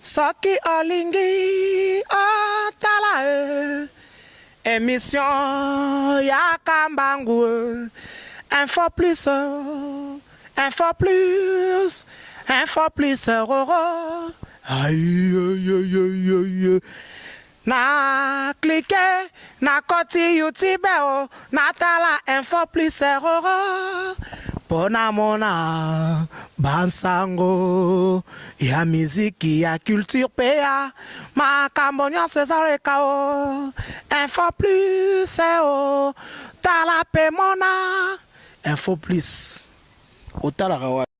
Soki olingi otala e emission yaka mbangu e info plus info plus info plus roro aïe Na clique na koti youtube o na tala info plus roro po na mona ba nsango ya miziki ya culture pe ya makambo nyonso ezoleka o info plus o tala pe mona info plus otalaka wapi?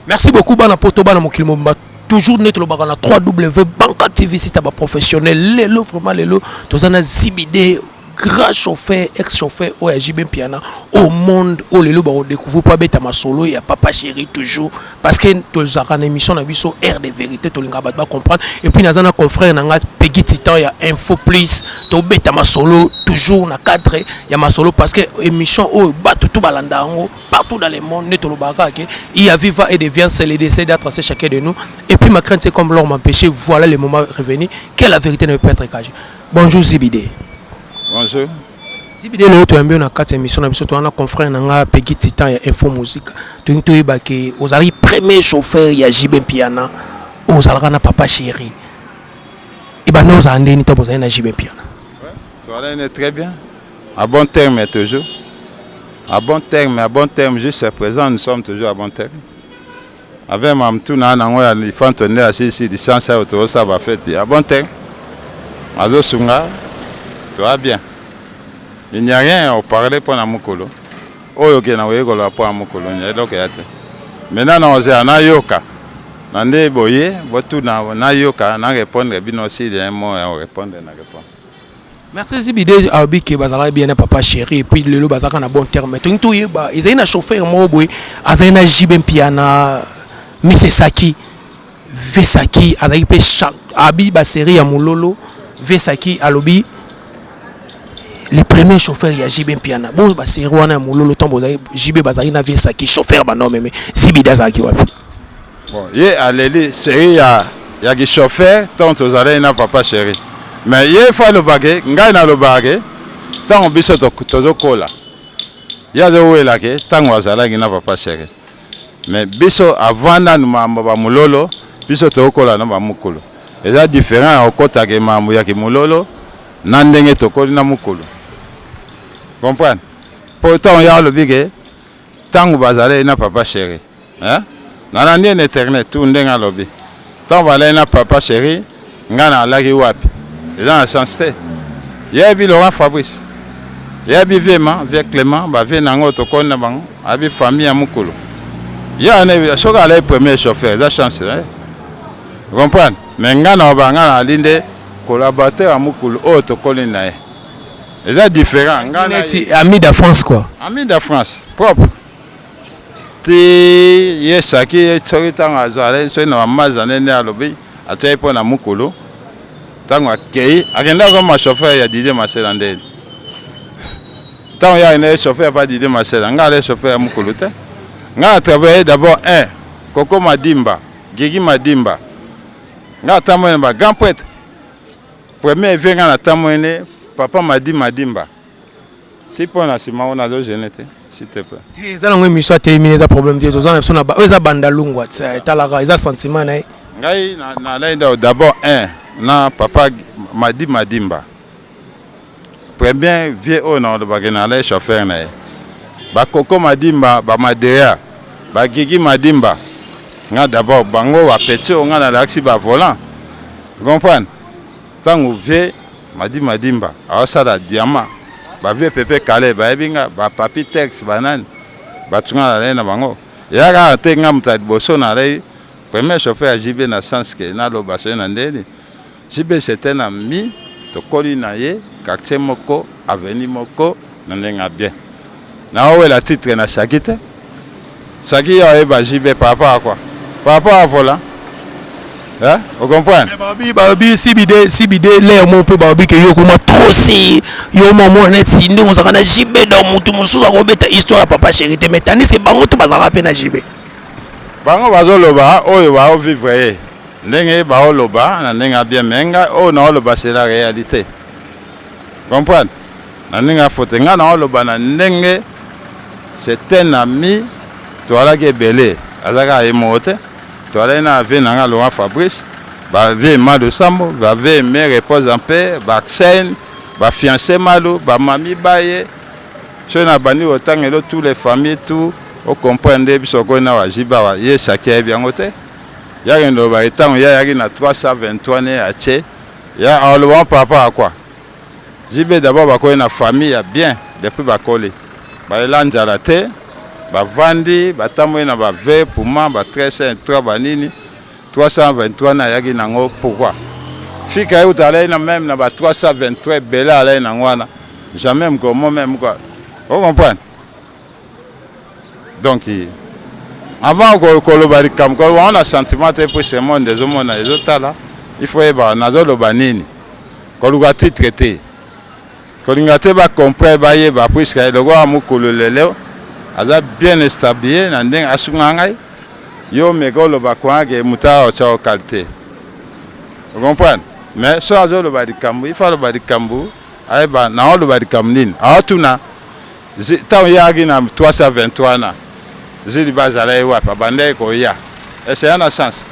Merci beaucoup bana poto bana mokili mobimba toujours nde tolobaka na 3W Banka TV site ya ba professionnel lelo vraiment lelo toza na Zibide grand chauffeur ex chauffeur oyo ya JB Mpiana au monde oyo lelo bako découvrir po abeta masolo ya papa chéri toujours parce que tozalaka na émission na biso air de vérité tolingaka bato ba comprendre et puis naza na confrère na nga Peggy Titan ya Info Plus tobeta masolo toujours na cadre ya masolo parce que émission oyo bato tout balanda yango partout dans le monde nde tolobaka kaka ke il y a viva et devient c'est le décès d'être c'est chacun de nous et puis ma crainte c'est comme l'or m'empêcher voilà le moment revenu que la vérité ne peut être cachée. Bonjour Zibide. Bonjour. Zibide lelo toyambi yo na kati ya émission na biso toza na confrère na nga Peggy Titan ya Info Musique tolingi toyeba ke ozalaki premier chauffeur ya JB Mpiana ozalaka na papa chéri ebanda ozala ndeni ntango ozali na JB Mpiana? Tozalaki très bien, à bon terme toujours, à bon terme, à bon terme jusqu'à présent nous sommes toujours à bon terme avec mamtu na nango ya lifanto nde asilisi licence oyo tozosala bafeti à bon terme azosunga toa bien, il n'y a rien à parler mpo na mokolo oyo okende na koyekola mpo na mokolo eloko ya te. Maintenant nakozela nayoka na nde boye botuna nayoka na répondre bino si un mot ya korépondre na répondre. Merci Zibide alobi ke bazalaki bien na papa chéri et puis lelo bazalaka na bon terme. Tolingi toyeba ezali na chauffeur moko boye azali na JB Mpiana Misesaki Vesaki azalaki mpe abi ba série ya Mololo Vesaki alobi le premier chauffeur ya JB Mpiana bo ba série wana ya Mololo ntango bozali JB bazalaki na Vesaki chauffeur banda omeme Zibide azalaki wapi? Bon, ye aleli série ya ki chauffeur ntango tozalaki na papa chéri, mais ye fo alobake ngai nalobaka ke ntango biso tozokola ye azowela ke ntango azalaki na papa chéri, mais biso avant nanu mambo bamololo biso tozokola na bamokolo eza différent ya kokɔtaka mambo ya kimololo na ndenge tokoli na mokolo, comprendre? Po ntango ye alobi ke ntango bazalaki na papa chéri, hein? Nalandi ye na internet tu ndenge alobi ntango bazalaki na papa chéri ngai nalaki wapi, eza na sens te. Yebi Laurent Fabrice, yebi viema vie Clément bavie nango tokoni na bango abi famille ya mokolo ye wana soki alaki premier chauffeur eza chance na ye, comprendre? Mais ngai na oba ngai nali nde collaborateur ya mokolo oyo tokoli na ye eza différent. Ngai na neti ami d'enfance quoi. Ami d'enfance propre ti ye saki ye soki ntango azali soki na bamaza ndenge alobi atiaki mpo na mokolo ntango akei akende akoma chauffeur ya Didier Masela ndeni ntango ye akende chauffeur pa Didier Masela ngai ale chauffeur ya mokolo te. Ngai na travaille d'abord un Koko Madimba Gigi Madimba ngai atamboli na ba grand prêtre premier vie ngai natamboli ne papa Madi Madimba ti mpo na nsima ngo nazogene te, s'il te plaît. Te eza nango émission atelemi eza problème te toza na biso na oyo eza bandalungwa etalaka eza sentiment na ye. Ngai nalai d'abord un na papa Madi Madimba premier vie oyo nalobaki nalai chauffeur na ye bakoko Madimba bamadeya bagigi Madimba nga d'abord bango bapeti oyo ngai nalakisi bavolant, comprendre? Ntango vie Madi Madimba aosala diamant bavie pepe kale bayebi nga bapapi tex banani bato nga nalai na bango eya kaka te nga moto ya liboso nalai premier chauffeur ya JB na sens ke naloba soki na ndeni JB c'était na mi tokoli na ye quartier moko avenue moko na ndenge ya bien naowela titre na saki te saki ye oyeba JB par rapport à quoi? Par rapport à volant, hein? O comprendre? Babi babi sibide sibide l'air mo mpe babi ke yo koma trop si yo mwa mwana neti ndenge ozalaka na JB donc motu mosusu akobeta histoire ya papa chéri te mais tandis que bango to bazalaka mpe na JB. Bango bazoloba oyo bao vivre ye ndenge baoloba na ndenge ya bien, mais ngai oyo naoloba, c'est la réalité, comprendre? Na ndenge ya faute, ngai naoloba na ndenge c'est un ami. Toalaki ebele, aza kaka ye moko te. Toalaki na vieux na ngai Laurent Fabrice, bavieux Malu Sambo, bavieux me repose en paix, baaxene, bafiancé Malu, bamami baye. Soki na bandi kotangela tous les familles, tout ocomprendre nde biso okoi na wajibe awa. Ye saki ayebi yango te. Yakende loba ntango ye ayaki na 323 ne atie ya aloba par rapport à quoi? JB d'abord bakoli na famille ya bien. Depuis bakoli, balela nzala te. Bavandi, batamboli na ba V Puma, ba 303, banini. 323 na ayaki nango pourquoi? Fika ye uta alai na même na ba 323 ebele alai nango wana, jamais mkomo même quoi, ocomprendre? Donc avant koloba likambo, koloba ngo na sentiment te, po ce monde ezomona, ezotala. Il faut yeba nazoloba nini. Koluka titre te, kolinga te bacomprendre, bayeba, puisque lokola mokolo lelo aza bien établi na ndenge asunga ngai. Yo meka oloba kwangake moto awa otya okali te, ocomprendre? Mais so azoloba likambo, il faut aloba likambo, ayeba naoloba likambo nini. Aotuna ntango ye ayaki na 323 wana, zili bazala ye wapi? Abandaki koya ese ya na sens.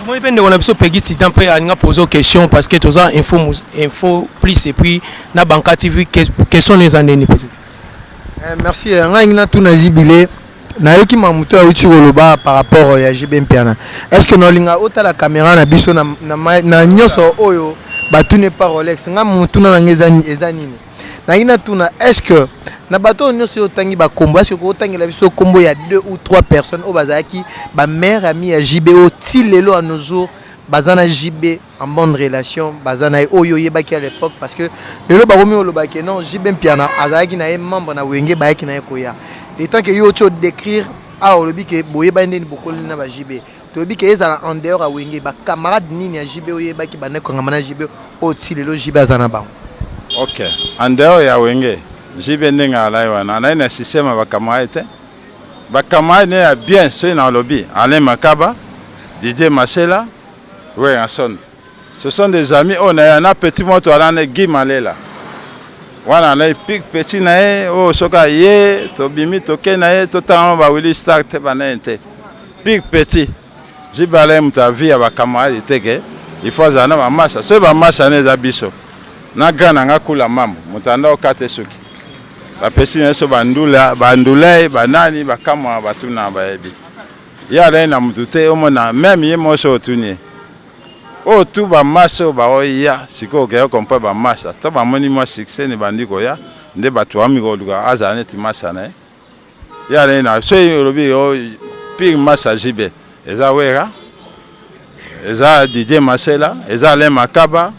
Tomoni mpe ndeko na biso Pegi Titan mpe alinga pose question, parce que toza Info, Info Plus et puis na Banka TV. Question no eza ndeni peut? Merci. Ngai ngi natuna Zibile. Nayoki mamuto auti koloba par rapport ya JB Mpiana. Est ce que naolinga otala caméra na biso na nyonso oyo batuni pa Rolex? Nga motuna na ngai eza nini? Nangi natuna: est ce que na bato oyo nyonso oyo otangi bakombo, est ce que kotangela biso kombo ya deux ou trois personnes oyo bazalaki bameilleurs amis ya JB, oyo ti lelo, à nos jours, baza na JB en bonne relation, baza na ye, oyo oyebaki à l'époque? Parce que lelo bakomi olobaki non, JB Mpiana azalaki na ye membre na Wenge, bayaki na ye koya. Le temps que yo oti odécrire awa, olobi ke boyebani ndeni bokoli na ba JB, toyebi ke ezala en dehors ya Wenge, bacamarade nini ya JB oyebaki banda kokangama na JB, oyo ti lelo JB aza na bango? Ok, en dehors ya Wenge, JB ndenge alai wana, alai na système ya bacamarade te. Bacamarade ne ya bien, soki na olobi Alain Makaba, Didier Masela, Werrason, ce sont des amis oyo na ye na petit moto ala ne Guy Malela wana, alai pik petit na ye oyo soki aye, tobimi, toke na ye, totanga bawili star te, bana ye te, pik petit. JB alai moto avi ya bacamarade te ke il faut azala na bamasa. Soki bamasa ne eza biso na grand na nga kula mambo, moto anda okate soki bapesi na biso bandula, bandulai, banani, bakamwa batuna bayebi ye alai na motu te. Omona même ye moko so otuni ye oyo tu bamasa oyo baoya sikoyo, okeya comprendre bamasa to bamoni mwa succès ne bandi koya nde bato bami koluka azala neti masa na ye. Ye alai na soki olobi pire masa JB, eza Wera, eza Didier Masela, eza Alain Makaba,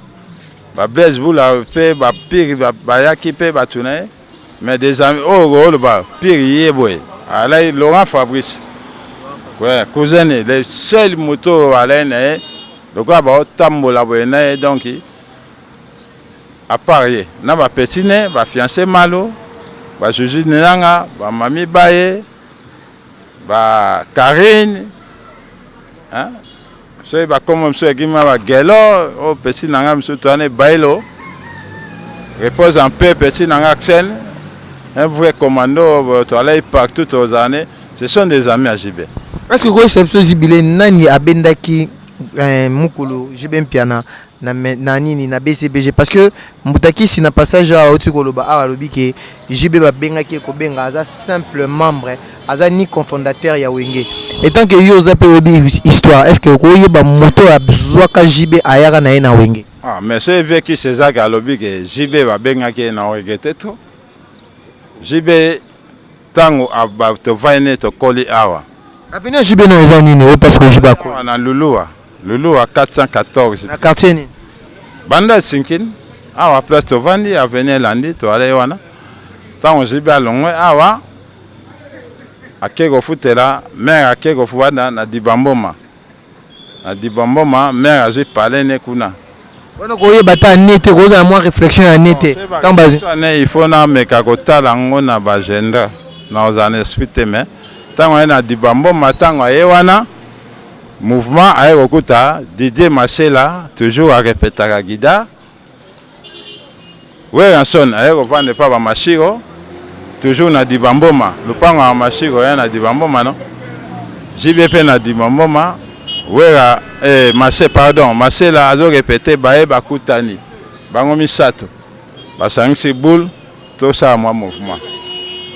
bablaise Bula mpe bapire bayaki mpe bato na ye. Mais des amis oyo oloba pire ye boye alai Laurent Fabrice, ouais, cousin ne, le seul moto oyo alai na ye lokola baotambola boye na ye. Donc à part ye na bapeti ne, bafiancé Malo, bajuju Nelanga, bamami baye, bakarine, hein? Soki bakoma mosusu ekima bagelo oyo pesi na ngai mosusu towana ebailo, repose en paix pesi na ngai Axel, un vrai commando. Toalai partout, tozala ne, ce sont des amis à JB. Est ce que koyebisa biso, Zibile, nani abendaki mokolo JB Mpiana na nini, na BCBG? Parce que Mbutakisi na passage awa auti koloba awa, alobi ke JB babengaki ye kobenga, aza simple membre, aza ni cofondateur ya Wenge. Etant que yo oza mpe oyebi histoire, est ce que okoyeba moto oyo azwaka JB, ayaka na ye na Wenge? Ah, mais soki vieux Kisi ezaki alobi ke JB babengaki ye, na regretter trop. JB ntango tovandi ne, tokoli awa. Avenue ya JB na eza nini oyo? Parce que JB akoli Awa na Luluwa, Luluwa 414. Na quartier nini? Banda Sinkini awa, place tovandi, avenue elandi, toalai wana. Ntango JB alongwe awa, ake kofutela mare, ake kofanda na Dibamboma. Na Dibamboma, mare azwi palais ne kuna. Wana koyeba ta ane te, kozala mwa réflexion ya ane te, ntango bazwi Ane, il faut nameka kotala yango na baagenda, na kozala na esprit te. Mais ntango aye na Dibamboma, ntango aye wana Mouvement aye kokuta Didier Masela toujours a repetaka guitare. Werrason aye kovanda epa ba Mashiro toujours na Dibamboma, lupango ya Mashiro ya na Dibamboma no. JB pe na Dibamboma, Werra eh, Mase pardon, Masela azo repeter baye bakutani bango misato basangisi boule tosala mwa mouvement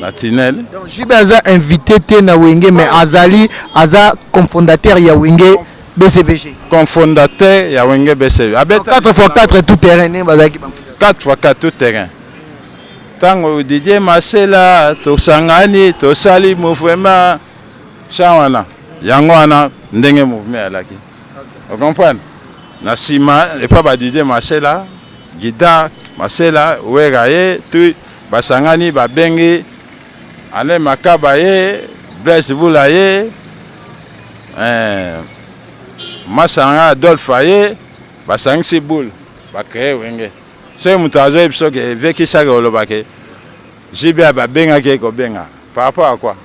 na tunnel. Donc JB aza invité te na Wenge mais azali aza cofondateur ya Wenge BCBG. Cofondateur ya Wenge BCBG. Abeta 4x4 tout terrain ne bazalaki bango. 4x4 tout terrain. Tango Didier Masela tosangani tosali mouvement chant wana yango wana ndenge mouvement alaki. Okay. Comprendre? Na sima epa ba Didier Masela Guitare, Masela, Werra ye tout basangani babengi Alain Makaba ye, Blaise Bula ye, eh, Masanga Adolphe aye, basangisi boule ba créer Wenge. Soki moto azoyebi soki vieux Kisaka oloba ke JB babengaki ye kobenga par rapport à quoi?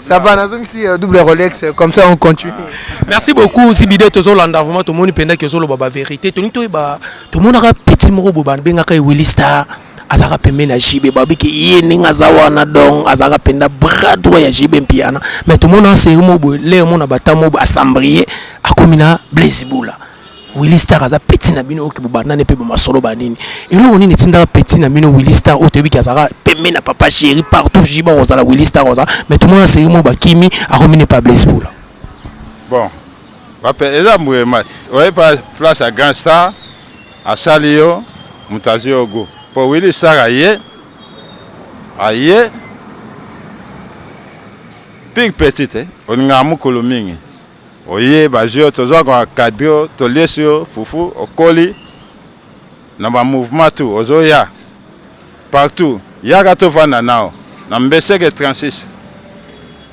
Ça va, nazongisi double Rolex, comme ça on continue. Merci beaucoup Zibide tozolanda vraiment tomoni mpenza ke ozoloba ba vérité tolingi toyeba tomonaka petit moko boye babengaka ye Willy Star azalaka pembeni ya JB babiki ye ndenge aza wana donc azalaka mpenza bras droit ya JB Mpiana mais tomona série moko boye lere mona bata moko boye asambrie akomi na Blaise Bula Willy Star aza petit na bino oyo bobandani mpe bamasolo banini eloko nini etindaka petit na bino Willy Star oyo toyebi ke azalaka pembeni na papa chéri partout JB akozala Willy Star akozala mais tomona série moko bakimi akomi ne pa Blaise Bula. Bon bape eza mbuyema oye pa place ya grand star asali yo moto azwi yo go po Willy Star aye aye pire petit eh, olingaka mokolo mingi Oye bazwi yo tozwa ko encadre yo toliesi yo fufu okoli na ba mouvement tout ozoya partout yaka tovanda nao na mbeseke 36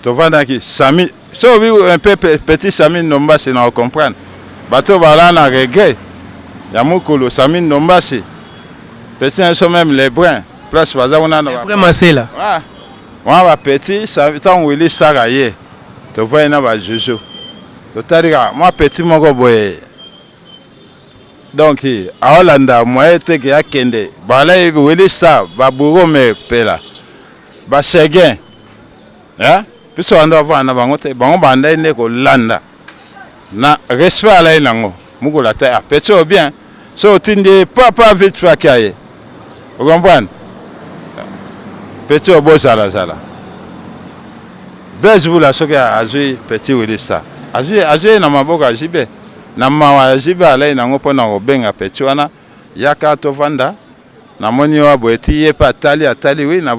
tovandaki sami so obi un peu petit sami ndombasi na ocomprendre bato bala na regret ya mukulu sami ndombasi petit na biso meme lebrun place baza kuna na ba masela wana ba petit ntango Willy Star aye Tovandi na ba juju totali kaka mwa petit moko boye donc aolanda moyen te ke akende bala Willy Star ba bourreau me pela ba seguin eh biso banda bavanda na bango te bango bandaki nde kolanda na respect alai nango mokolo ata ah, petit oyo bien so otindi ye papa vite fait akia ye ocomprendre petit oyo bozalazala Blaise Bula soki azwi petit Willy Star azwi azwi ye na maboko ya JB na mawa ya JB alai nango mpo na kobenga petit wana yaka tovanda namoni yo boye ti ye mpe atali atali wi na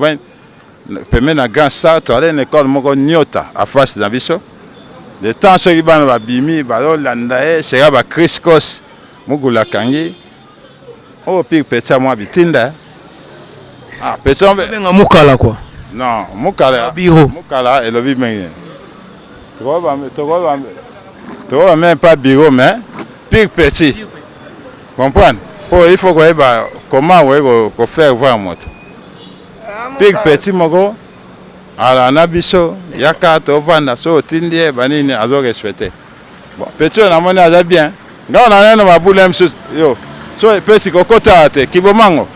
pembeni na grand star toale na ekole moko nyota afasi na biso le temps soki bana babimi bazolanda ye seka ba criscos mokolo akangi oyo pire petit ya mwa bitinda ah petit benga mukala quoi non mukala bureau mukala elobi mingi tokoba tokoba même pas bureau mais pire petit comprendre po il faut koyeba comment oye ko faire voir moto pire petit moko ala na biso yaka tovanda so otindi ye banini azo respecte bon petit oyo namoni aza bien ngai na nano mabula mosusu yo so epesi kokota te kibomango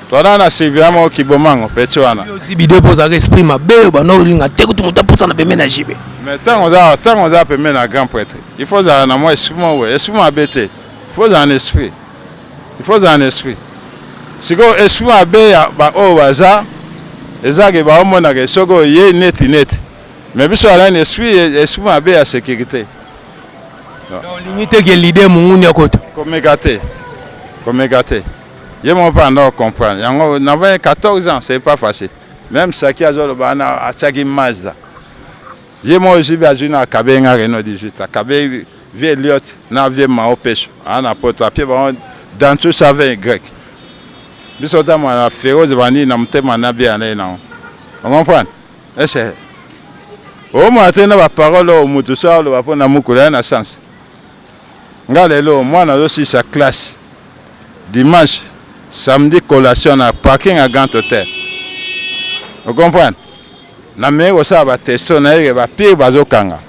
toza na surveillant moko kibomango petit wana zibide mpo ozalaka esprit mabe oyo banda olinga te kutu moto apusana pembeni na jibe mais ntango oza ntango oza pembeni na grand prêtre il faut ozala na mwa esprit moko boye esprit mabe te il faut ozala na esprit il faut ozala na esprit sikoyo esprit mabe ya baoyo baza ezake baomonaka soki oye neti neti Mais biso ala na esprit esprit mabe ya sécurité. Olingi te ke leader monguni akota. Komeka te. Komeka te. Ye moko mpe anda comprendre. Yango navait 14 ans, c'est pas facile. Même Saki azoloba wana atiaki Mazda. Ye moko jibi azwi na akabe nga Renault 18 akabe vieux Elliot na vieux Mao Pesho ana poto apie bango dans tout ça avec grec. Biso tama na Feroz bani na motema na bien na ye nango. On comprend? Ese omona te na baparole oyo moto so aloba mpo na mokolo ya na sens nga lelo mwana azosilisa classe dimanche samedi collation na parking ya grand hotel ocomprendre namei kosala batesto nayeke bapire bazokanga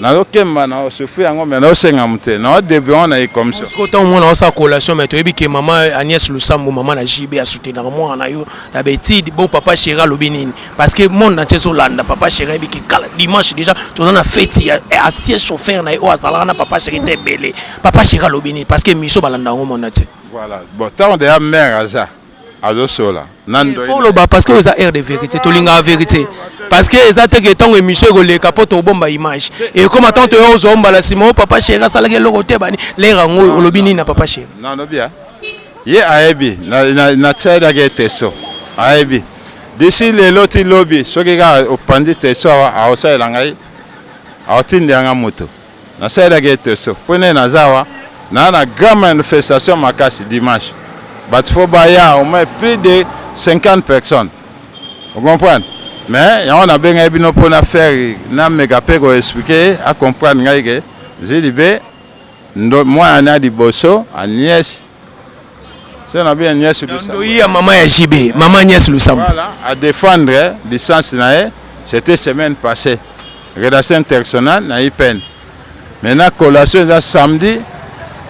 Nazokemba na souffrir yango, mais nazosenga moto te, naodébrouiller yango na ecommission. Sikoyo ntango mwana osala collation, mais toyebi ke mama Agnès Lusambo, mama na JB, asoutenaka mwana na yo na baétude. Bon, papa chéri alobi nini? Parce que monde entier ezolanda. Papa chéri ayebi ke kala dimanche déjà toza na fête ya ancien chauffeur na ye oyo azalaka na papa chéri te ebele. Papa chéri alobi nini? Parce que émission balanda yango monde entier. Voilà, bon, ntango deya mare aza azosola na ndoi. Faut oloba, parce que oyo eza aire de vérité, tolingaka vérité, parce que eza te ke ntango émission ekoleka mpo tobomba image ekoma ntango toya ozwa mbala nsima o papa chéri asalaki eloko te. Bani lere yango oyo olobi nini na papa chéri? Nalobi ya ye ayebi, natielaki ye teso, ayebi d'ici lelo ti lobi. Soki kaka opandi teso awa, akosalela ngai, aotindela nga moto. Nasalelaki ye teso mpo nde naza awa naa na grand manifestation makasi dimanche. Bato faut baya au moins plus de 50 personnes, ocomprendre? Mais yango nabengaki bino mpona faire nameka mpe koexpliquer, acomprendre ngai ke Zilibe mwana na liboso Agnès, so na bien Agnès Lusambo. Ndoi ya mama ya JB, mama Agnès Lusambo. Voilà, à défendre licence na ye, c'était semaine passée, relation internationale na IPN. Maintenant collation eza samedi.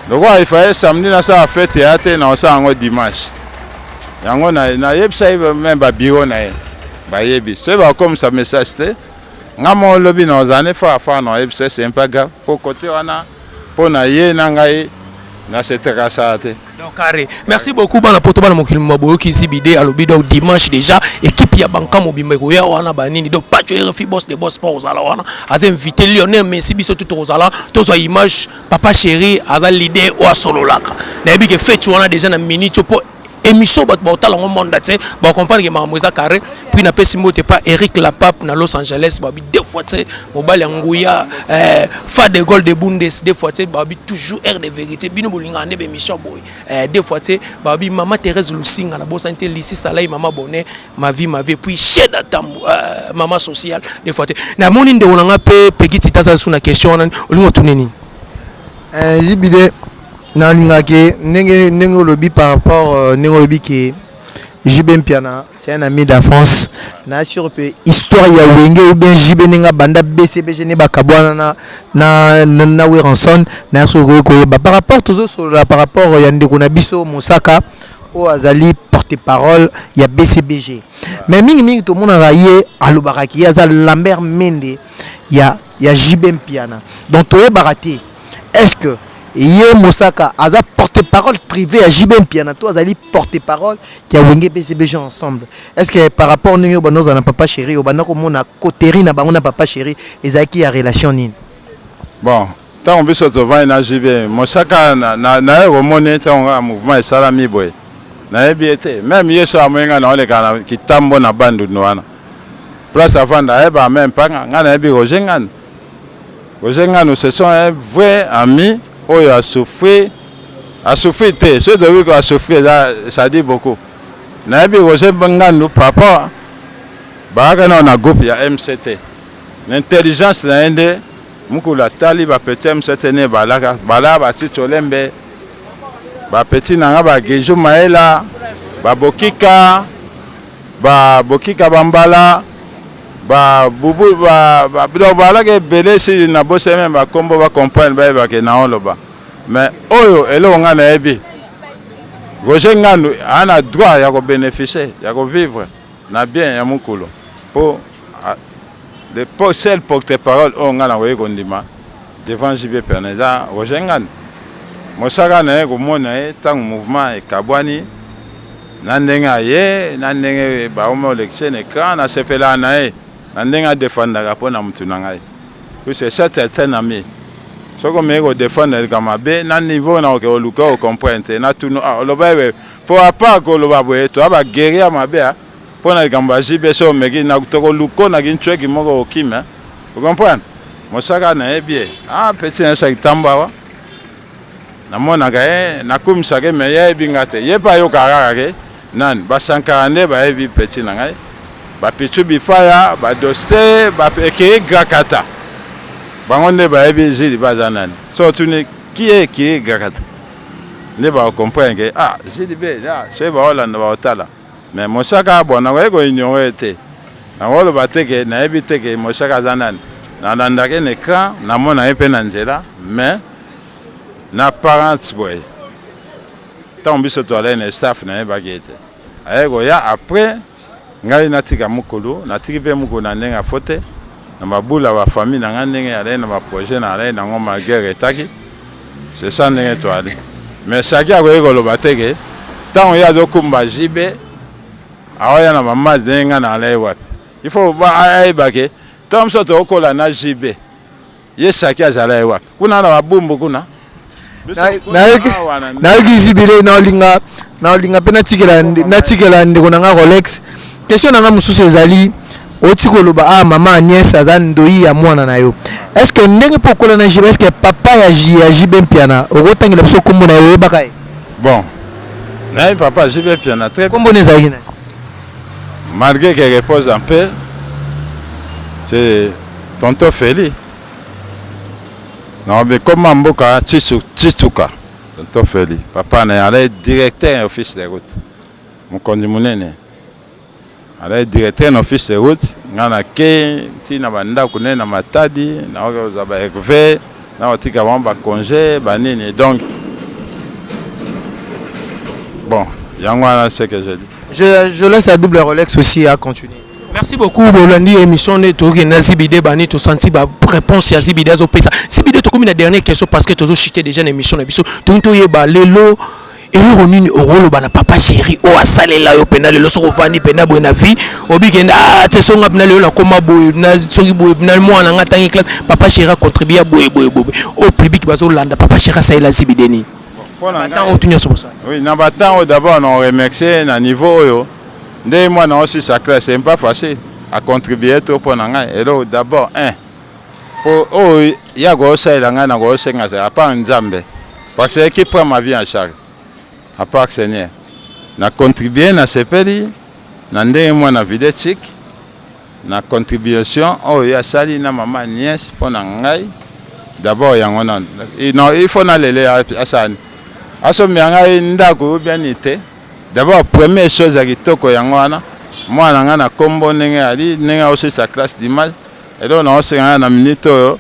Lokola ifaye samedi nasala fête ya te, na osala yango dimanche. Yango nayebisa ye même babiro na ye bayebi. Soki bakomisa message te, nga moko lobi na ozala ne fa fa na oyebisa, c'est pas grave po côté wana mpo na ye na ngai na se trakasaka te. Donc carré. Merci beaucoup bana poto, bana mokili ma boyoki Zibide alobi. Donc dimanche déjà équipe ya banka mobimba ekoya wana banini. Donc Pacho RFI, boss de boss sport, ozala wana, aza invité. Lionel Messi, biso tout tozala, tozwa image. Papa chéri aza leader oyo asololaka. Nayebi ke fête wana déjà na minute po émission bato baotala yango monde te, bacomprendre ke makambo eza carré. Puis napesi mbote pa Eric Lapape na Los Angeles, babi deux fois te, mobali ya nguya, fa de gol de Bundes, deux fois te, babi toujours aire de vérité. Bino bolingaka nde bémission boye, deux fois te. Babi mama Thérèse Lusinga, nabosani te Lisi Salai, mama Bonnet, ma vie, ma vie. Puis Sheda Tambu, mama sociale, deux fois te. Namoni ndeko na nga mpe Pegi Tita aza su na question wana. Olingi otune nini? Zibide, nalingaki ndenge olobi par rapport ndenge olobi ke JB Mpiana c'est un ami d'enfance na sur mpe histoire ya Wenge ou bien JB ndenge abanda BCBG ne bakabwana na Werrason. Na soki okoki koyeba par rapport tozosolola par rapport ya ndeko na biso Mosaka oyo azali porte parole ya BCBG, mais mingimingi tomonaka ye alobaka ki ye aza Lambert Mende ya JB Mpiana. Donc toyebaka te, est ce que ye Mosaka aza porte-parole privé ya JB Mpiana to azali porte-parole ya Wenge BCBG ensemble? Est ce que par rapport ndenge oyo banda ozala na papa chéri, oyo banda komona coterie na bango na papa chéri, ezalaki ya relation nini? Bon, ntango biso tovandi na JB, Mosaka naye komoni ntango kaka mouvement esalami boye, nayebi ye te. Même ye so amoni ngai naoleka na kitambo na Bandundu wana, place avanda, ayebaka même mpanga ngai nayebi Roger Nganu. Roger Nganu, ce sont un vrai ami oyo asouffrir, asouffrir te, soki toyebi ko asouffrir eza, ça dit beaucoup. Nayebi Roger Nganu papa bayaka nao na groupe ya MCT. Na intelligence na ye nde mokolo atali bapeti MCT ne balaka balaka batiti olembe, bapeti na nga bageju mayela, babokika, babokika, bambala, babubu donc balaka ebele. Si nabosani même bakombo, bacomprendre, bayebake na oloba. Mais oyo eloko ngai nayebi, Roger Ngandu aa na droit ya kobénéficie, ya kovivre na bien ya mokolo, mpo le seul porte parole oyo ngai nakoki kondima devant JB Mpiana eza Roger Ngandu. Mosaka na ye komona ye ntango mouvement ekabwani na ndenge aye na ndenge baomi olekise na écran, nasepelaka na ye na ndenge adefendaka mpo na mutu na ngai, puisque c'est un ami. Soki omeki kodefendre likambo mabe na niveau na oke oluka ocomprendre te, natunu oloba ebe mpo apart koloba boye toya baguerrier ya mabe mpo na likambo ya JB. So omeki tokoluka naki ncweki moko okime, ocomprendre? Mosaka nayebi ye, petit na yosaki ntambo awa, namonaka ye, nakumisaka ye, mais ye ayebi nga te. Ye mpe ayokaka kaka ke nani basankara nde bayebi petit na ngai, bapichu bifaya, badoste ekei grakata, bango nde bayebi Zili baza nani. So otuni ki ye ekei grakata nde bakocomprendre ke Zili be soki baolanda baotala. Mais Mosaka, bon, nakoki koignore te, nakoloba te ke nayebi te ke Mosaka aza nani. Nalandaki na écran, namona ye mpe na nzela, mais na apparence boye, ntango biso toalai na staff, nayebaki ye te. Aye koya après ngai natika mokolo, natiki mpe mokolo na ndenge afo te, na babula bafamille na ngai, ndenge alai na baprojet na alai nango, malgré etaki. C'est ça ndenge toali. Mais saki akoki koloba te ke ntango ye azokumba JB, aoya na bamase ndenge ngai na alai wapi. Il faut ayeba ke ntango biso tokokola na JB, ye saki azala ye wapi kuna na babumbu kuna. Nayoki Zibile. Naolinga mpe natikela ndeko na nga Rolex. Question na nga mosusu ezali, oti koloba ah, mama Agnès aza ndoi ya mwana na yo. Est ce que ndenge mpo okola na JB, est ce que papa ya JB Mpiana, okotangela biso nkombo na ye, oyebaka ye? Bon, nayebi papa JB Mpiana très Nkombo na ezalaki na Malgré qu'il repose en paix, c'est tonton Feli. Non, mais comment mboka Tsisuka, tonton Feli, papa na ye directeur ya office de route, mokonzi monene, alai directeur na office de route. Ngai nake ntina bandako nde na Matadi, naoki kozwa ba Herve na kotika bango bacongé banini. Donc bon, yango wana ce que je dis. Je laisse à double Rolex aussi à continuer. Merci beaucoup. Bolandi émission nde tokokende na Zibide bani, tosanti baréponse ya Zibide azopesa. Zibide, tokomi na dernière question parce que tozochite déjà na émission na biso. Tolingi toyeba lelo eloko nini okoloba na papa chéri oyo asalela yo mpena lelo. Soki ovandi mpena boye na vie, obikende ah te, songa mpena lelo nakoma boye na soki boye na mwana nga atangi classe, papa chéri acontribue boye boye boye. Oyo public bazolanda, papa chéri asalela Zibide nini batemps oyo tu nyonso bosala? Oui, na batemps oyo, d'abord na remercier na niveau oyo nde mwana osisa classe, c'est pas facile. Acontribue to mpo na ngai eloko d'abord un po oyo ya kosalela ngai na kosenga, à part Nzambe, parce que qui prend ma vie en charge à part Seigneur, na contribue, na sepeli na ndenge mwana vide chik na contribution oyo asali na mama Agnès mpo na ngai. D'abord yango na non, il faut nalele asali asomela ngai ndako bien te. D'abord première chose ya kitoko yango wana. Mwana ngai na nkombo ndenge ali, ndenge aosilisa classe dimanche, eloko na osenga ngai na minute oyo,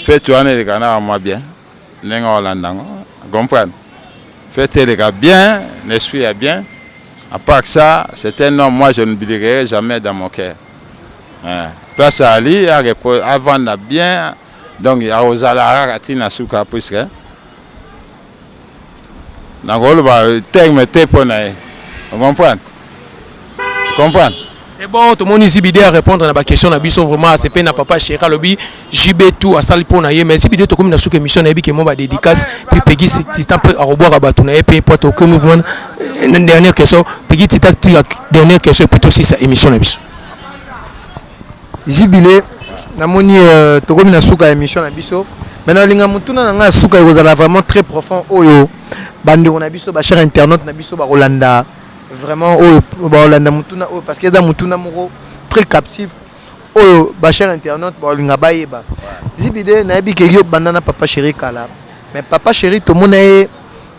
fête wana eleka na mwa bien ndenge olanda yango, comprendre, fête eleka bien, l'esprit ya bien. À part ça, c'est un homme, moi je n'oublierai jamais dans mon cœur, hein. Place ali avanda bien, donc akozala kaka ntina suka, puisque nakoloba terme te mpo na ye. Comprendre, comprendre. C'est bon, tomoni Zibide à répondre na baquestion na biso. Vraiment asepe na papa chéri, alobi JB tout asali mpo na ye. Mais Zibide, tokomi na suka émission, nayebi ke mo badédicace, puis Peggy Titan mpe akobwaka bato na ye mpe po tokomi vraiment na dernière question. Peggy Titan, tika dernière question, puis tosisa émission na biso. Zibile, namoni tokomi na suka ya émission na biso. Mais nalinga motuna na ngai ya suka ekozala vraiment très profond, oyo bandeko na biso, bachers internaute na biso bakolanda vraiment, oyo bakolanda motuna oyo, parce que eza motuna moko très captif oyo bachers internaute bakolinga bayeba. Zibide, nayebi ke yo banda na papa chéri kala, mais papa chéri tomona ye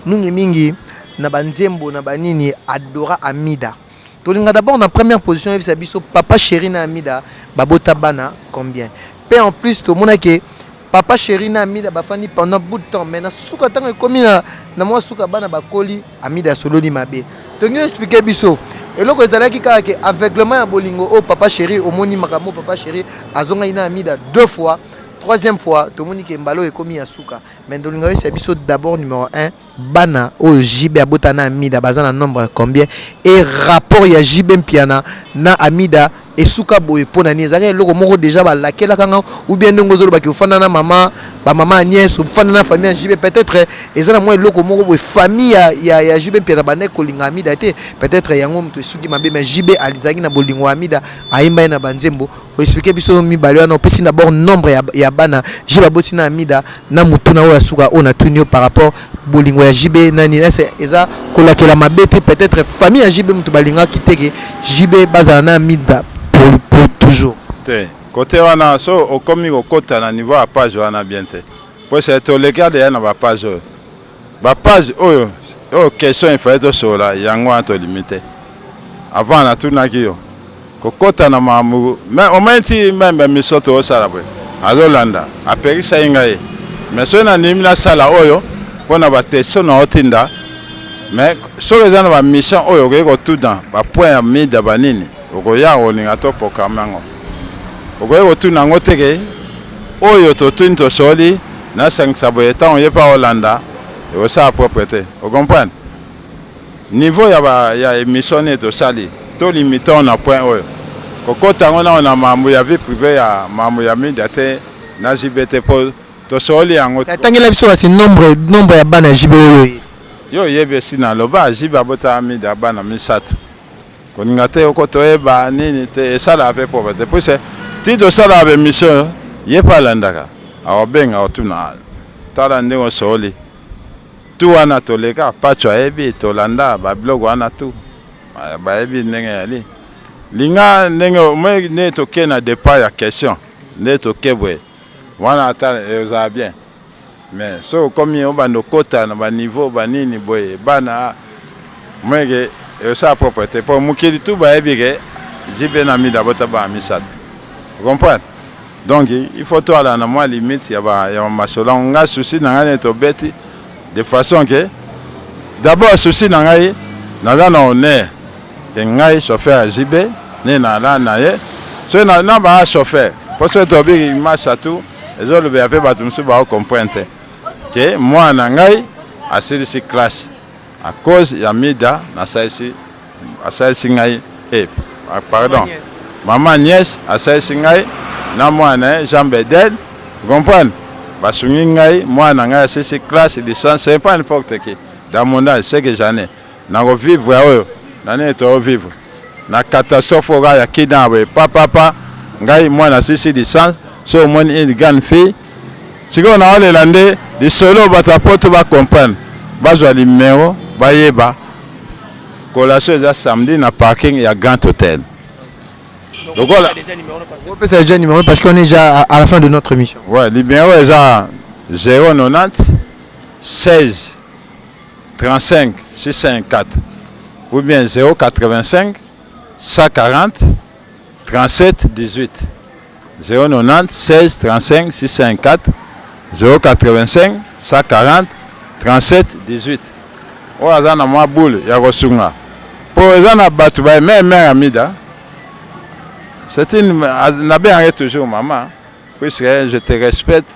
mingimingi na banzembo na banini adora Amida. Tolinga d'abord na première position yebisa biso, papa chéri na Amida babota bana combien? Mpe en plus tomonaki papa chéri na Amida bafandi pendant bout de temps, mais na suka, ntango ekomi na mwa suka, bana bakoli, Amida asololi mabe. Tolingi expliquer biso eloko ezalaki kaka ke aveuglement ya bolingo oyo papa chéri omoni makambo. Papa chéri azongaki na Amida deux fois, troisième fois tomoni ke mbala oyo ekomi ya suka. Mais tolinga oyebisa biso d'abord, numéro 1, bana oyo JB abota na Amida baza na nombre combien? Et rapport ya JB Mpiana na Amida esuka boye mpo na nini? Ezalaki eloko moko déjà balakelaka nga, ou bien ndenge ozolobaki ofanda na mama, bamama Agnès, ofanda na famille ya JB, peut-être eza na mwa eloko moko boye, famille ya JB Mpiana bandaki kolinga Amida te, peut-être yango moto esuki mabe. Mais JB azalaki na bolingo ya Amida, ayemba ye na banzembo. Oexpliquer biso mibale wana, opesi d'abord nombre ya bana JB aboti na Amida, na motuna oyo ya suka oyo natuni yo par rapport bolingo ya JB nani ese eza kolakela mabe te, peut-être famille ya JB moto balingaki te ke JB bazala na Amida pour toujours? Te, kote wana so okomi kokota na niveau ya page wana bien te, po se toleki adeya na bapage oyo, bapage oyo question efale tosolola yango wana, tolimi te. Avant natunaki yo kokota na makambo, mais omoni ti même bamiso toosala boye. Azolanda, apekisaki ngai, mais soki nandimi nasala oyo mpo na batexto na otinda, mais soki eza na bamission oyo okoki kotuna bapoint ya mida banini, okoya kolinga to programme yango, okoki kotuna yango teke oyo totuni, tosoli, nasangisa boye. Ntango ye mpe akolanda, ekosala propre te. Ocomprendre niveau ya, ba, ya émission nini tosali, tolimite na point oyo kokota yango nao na mambo ya vie privée ya mambo ya mida te na JB te, mpo tosoli yango. Tangela biso kasi nombre ya bana JB oyo. Yo oyebi, esi naloba, JB abotaka mida bana misato. Koninga te oko toyeba nini te, esalaka mpe propre te, puisque ti tosalaka baémission, ye mpe alandaka, akobenga, otuna: "Tala ndenge osoli tu wana." Toleka pacho, ayebi, tolanda babiloko wana tu, bayebi ndenge yali linga ndenge moi ndenge toke na départ ya question, nde toke boye wana, ata ezala bien. Mais soki okomi obanda okota na baniveau banini boye, bana moyeke, esala propre te, mpo mokili tu bayebi ke JB na mida bota bana misato. Comprendre? Donc il faut toala na mwa limite ya bamasolo yango. Nga souci na ngai, nde tobeti de façon ke d'abord souci na ngai, naza na honneur ke ngai chauffeur ya JB, nde nala na ye. Soki na baa chauffeur, mpo soki tobiki masa tu ezolobela mpe bato mosusu baocomprendre te ke mwana na ngai asilisi classe à cause ya mida. Nasalisi, asalisi ngai, eh, pardon, mama Agnès asalisi ngai na mwana ye Jean Bedel. Comprendre? Basungi ngai, mwana na ngai asilisi classe licence. C'est pas n'importe qui dans mon âge, ce que j'en ai nakovivre oyo na nini, toovivre na catastrophe oyo kaka ya kina boye papapa. Ngai mwana asilisi licence. So omoni une grande fille sikoyo naolela nde lisolo, bato ya poto bacomprendre, bazwa numero, bayeba collation eza samedi na parking ya Grand Hôtel. Lokola opesa déjà numéro, parce qu'on est déjà à la fin de notre émission. Ouais, numéro eza 090 16 35 604 ou bien 085 140 37 18. 090 16 35 604, 085 140 37 18. Oyo aza na mwa boule ya kosunga, mpo eza na bato ba mare mare amida, c'est une nabengaki toujours maman, puisque je te respecte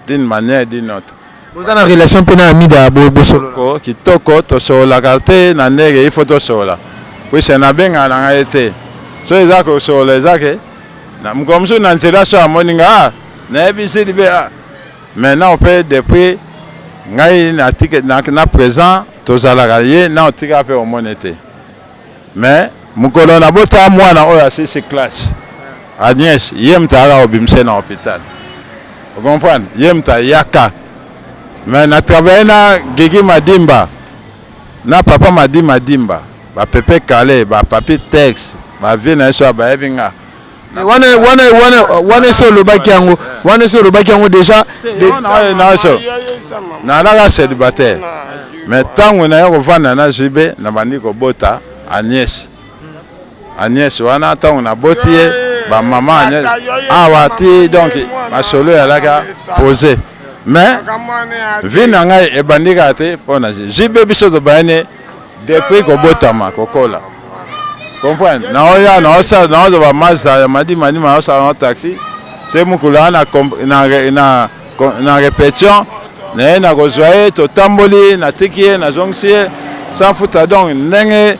d'une manière d'une autre. Boza na relation mpe na Amida, bosolola? Ko kitoko, tosololaka te na ndenge il faut tosolola, puisque nabengaka na ngai te. So eza kosolola, eza ke mokolo mosusu na nzela so amoni nga, ah, nayebi sili mpe. Ah, maintenant mpe depuis ngai na présent tozalaka ye na otika mpe omoni te. Mais mokolo nabota mwana oyo asilisi classe, Agnès, ye moto ayaka kobimisa na hôpital. Ocomprendre? Ye moto ayaka. Mais na travaille na Gigi Madimba, na papa Madi Madimba, bapepe kale, bapapi tex, bavie na ye so bayebi nga. Wana esi olobaki yango, wana esi olobaki yango déjà. Naso nalaka célibataire, mais ntango naye kovanda na JB, nabandi kobota Agnès. Agnès wana, ntango naboti ye, bamama Agnès awa ti, donc masolo ezalaka posé. Mais vie na ngai ebandi kaka te mpo na JB. Biso tobayani depuis kobotama, kokola. Comprendre? Naoya, naosala, naozwa bamasa ya madima ndima, naosala na taxi te. Mokolo wana na répétition naye, na kozwa ye, totamboli, natiki ye, nazongisi ye sans futa. Donc ndenge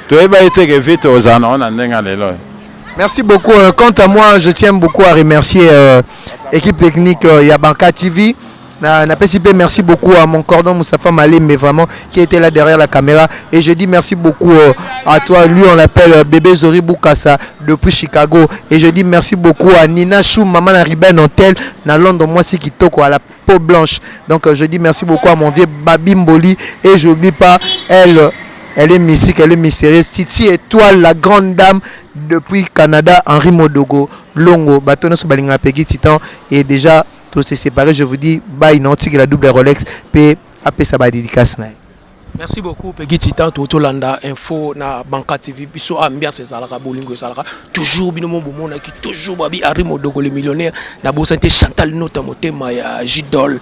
toyeba ye te ke vie tozala nango na ndenge ya lelo. Merci beaucoup. Quant à moi, je tiens beaucoup à remercier équipe technique Yabanka TV. Na PCP, merci beaucoup à mon cordon Moustapha Malim, mais vraiment, qui était là derrière la caméra. Et je dis merci beaucoup à toi, lui on l'appelle bébé Zori Boukassa depuis Chicago. Et je dis merci beaucoup à Nina Chou, maman Riben Hotel, na Londres, moi c'est Kitoko, à la peau blanche. Donc je dis merci beaucoup à mon vieux Babi Mboli. Et je n'oublie pas, elle, elle est mystique, elle est mystérieuse. Titi Étoile, la grande dame depuis Canada, Henri Modogo, Longo, Batono Balinga Peggy Titan. Et déjà, tous se séparés, je vous dis, bye, non, la double Rolex, P, apesa ba dédicace na ye. Merci beaucoup Peggy Titan, tolanda info na Banka TV. Biso ambiance ezalaka, bolingo ezalaka toujours, bino mo bomonaki toujours babi Harry Modoko le millionnaire. Nabosani te Chantal Nota, motema ya Jidol,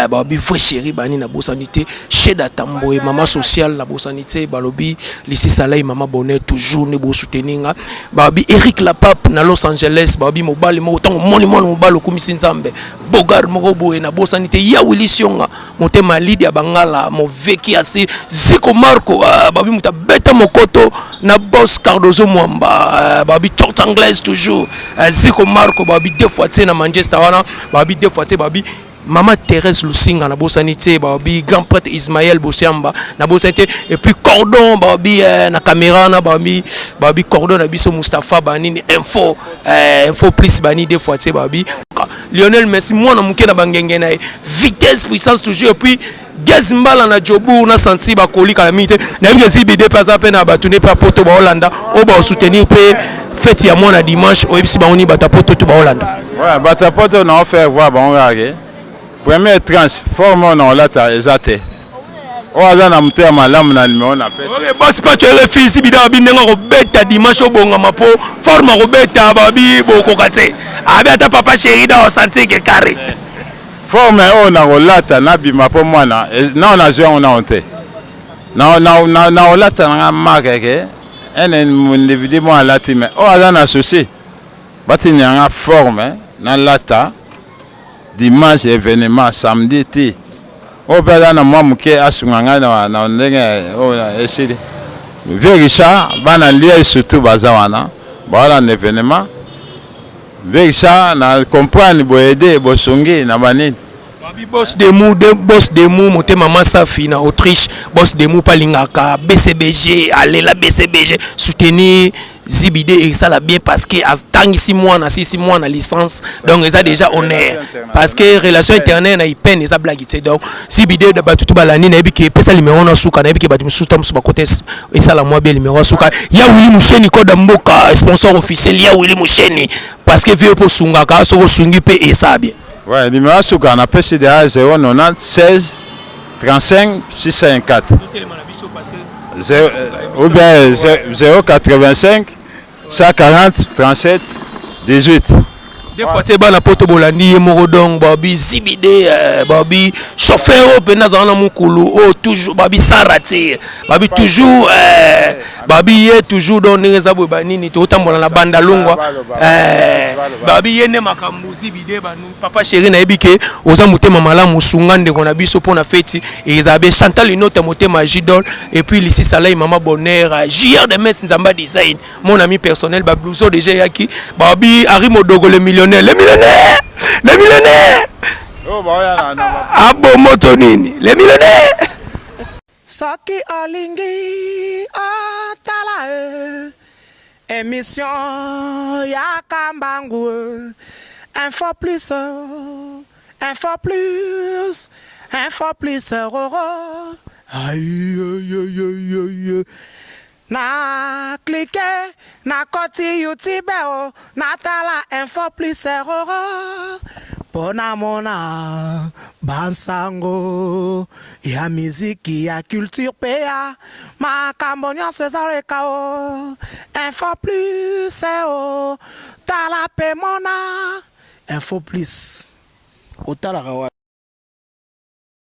babi vrai chéri bani. Nabosani te Sheda Tamboye, mama sociale. Nabosani te balobi Lisi Salai, mama bonheur, toujours ne bosoutenir nga. Babi Eric Lapape na Los Angeles, babi mobali moko ntango moni mwana mobali okumisi Nzambe, bogar moko boye. Nabosani te ya Willy Sionga, motema Lidia Bangala, moveki asi Ziko Marco, babi moto abeta mokoto na boss Cardozo Mwamba, babi torte anglaise toujours, Ziko Marco, babi deux fois tie na Manchester wana, babi deux fois tie, babi mama Thérèse Lusinga. Nabosani te babi grand prêtre Ismaël Bosiamba, nabosani te. Et puis cordon, babi na caméra wana, babi cordon na biso Mustapha banini, info, info plus bani, deux fois tie, babi Lionel Messi, mwana moke na bangenge na ye, vitesse, puissance toujours. Et puis Gaz Mbala na Jobour, na santi bakoli kala mingi te. Nayebi ke Zibide mpe aza mpe na bato nde mpe ya poto baolanda oyo baosoutenir mpe fête ya mwana dimanche. Oyebisi bango nini, bato ya poto to baolanda? Ouais, bato ya poto, na ofaire voir bango kaka ke première tranche, forme oyo na olata eza te. Oyo aza na moto ya malamu na numero na pesi. Ok, boss Pacho ele fils bida, babi ndenge akobeta dimanche, obongama mpo forme akobeta, babi bokoka te, abi ata papa chéri da osentir ke carré. Forme oyo na kolata nabima mpo mwana nao nazwi yango nao te, na kolata nanga marque ke un individu moko alati, mais oyo aza na souci batindi yanga forme nalata dimanche, événement samedi ti oyo mpe aza na mwa moke asunga ngai na ndenge oyo esili. Vieux Richard, bana Liège surtout baza wana, bawana na événement. Vieux Richard, na comprendre boyede bosungi na banini. Babi boss demu de boss demu, motema Masafi na Autriche, boss demu mpe alingaka BCBG, alela BCBG. Soutenir Zibide esala bien parce que atangisi mwana, asisi mwana licence, donc eza déjà honneur parce que relation interne na ipene eza blague te. Donc Zibide, bato tu balandi, nayebi ke epesa numéro na suka. Nayebi ke bato mosusu ta mosusu bakota esala mwa bien. Numéro ya suka ya Willi Musheni, koda mboka, sponsor officiel ya Willi Musheni, parce que vie mpo osungaka, soki osungi mpe esala bien. Ouais, numéro ya suka napesi deja 090 16 35 604 ou bien 085 140 37 18. Des fois te bana poto bolandi ye moko. Donc babi Zibide, babi chauffeur oyo mpenza azala na mokulu oyo toujours, babi sara te, babi toujours, babi ye toujours. Donc ndenge eza boye, banini tokotambola na banda longwa, babi ye nde makambo. Zibide banu papa chéri, nayebi ke oza motema malamu, sunga ndeko na biso mpona feti ezala bien. Chantal Inota, motema Jidol, et puis Lisi Salai, mama bonheur, JR de Mes, Nzamba Design, mon ami personnel, bablouson déjà eyaki. Babi Ari Modogo le millionnaire, le millionnaire, le millionnaire. Oyo baoya na abomoto nini, le millionnaire. Soki olingi otala e émission ya Kambangu, info plus, info plus, info plus roro. Aïe, aïe, aïe, aïe. Na clique na koti YouTube o, natala info plus roro mpo namona bansango ya miziki, ya culture mpe ya makambo nyonso ezaleka o info plus o. Tala mpe mona info plus. Otalaka wapi?